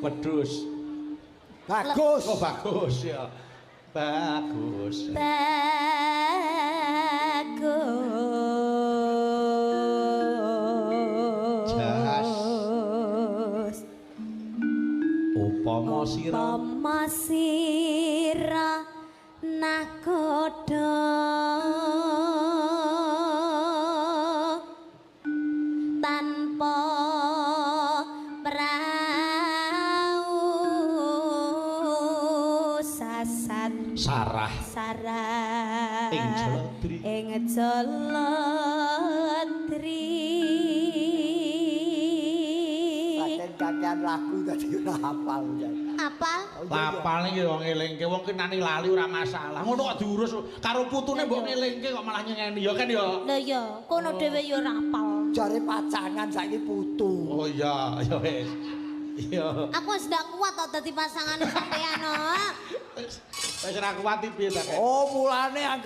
Wedhus. Bagus. Oh, bagus ya. Bagus. Bagus. Jas. Upama sira Upama sira nakoda tanpa prau sasat sarah sarah ing jeladri. Ing jeladri. Pancen kakean lagu tadi ora hafal. Apa? Lapal iki wong ngelingke wong ki nani lali ora masalah. Ngono kok diurus karo putune mbok ngelingke kok malah nyengeni ya kan ya. Lah ya, kono dhewe ya ora apal. Jare pacangan saiki putu. Oh iya, ya wis. Iya. Aku wis ndak kuat kok dadi pasangane sampean kok. Wis ora kuat iki piye ta, Kek? Oh, mulane angger